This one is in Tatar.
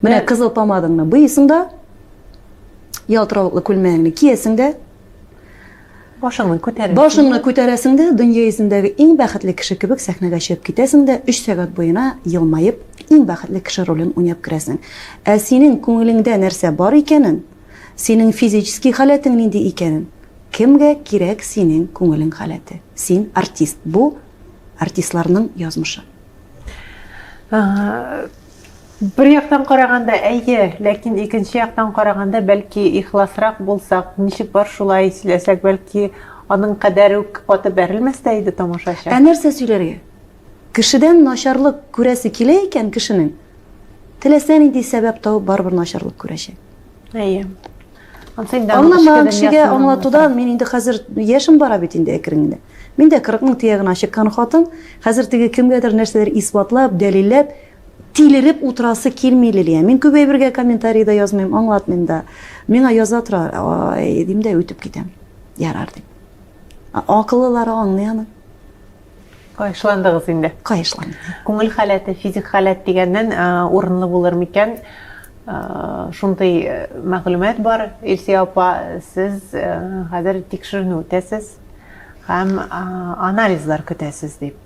Менә кызыл помадаңны буйыйсың да, ялтыравыклы күлмәгеңне киясең дә, Башыңны күтәрәсең. Башыңны күтәрәсең дә, дөнья йөзендәге иң бәхетле кеше кебек сәхнәгә чыгып китәсең дә, өч сәгать буена елмаеп, иң бәхетле кеше ролен уйнап керәсең. Ә синең күңелеңдә нәрсә бар икәнен, синең физический халәтең нинди икәнен, кемгә кирәк синең күңелең халәте? Син артист. Бу артистларның язмышы. Бер яктан караганда, әйе, ләкин икенче яктан караганда, бәлки ихласрак булсак, ничек бар шулай сөйләсәк, бәлки аның кадәр үк каты бәрелмәс тә иде тамашачы. Ә нәрсә сөйләргә? Кешедән начарлык күрәсе килә икән кешенең, теләсә нинди сәбәп табып барыбер начарлык күрәчәк. Әйе. Аңламаган кешегә аңлатудан мин инде хәзер яшем бара бит инде әкрен генә. Мин дә кырыкның тиягенә чыккан хатын, хәзер теге кемгәдер нәрсәдер исбатлап, дәлилләп, тилереп утырасы килми, Лилия. Мин күп әйбергә комментарий да язмыйм, аңлатмыйм да. Миңа яза тора, ай, дим дә үтеп китәм. Ярар дип. Акыллылары аңлый аны. Каешландыгыз инде. Каешландым. Күңел халәте, физик халәт дигәннән урынлы булыр микән? Шундый мәгълүмат бар, Илсөя апа, сез хәзер тикшеренү үтәсез һәм анализлар көтәсез дип.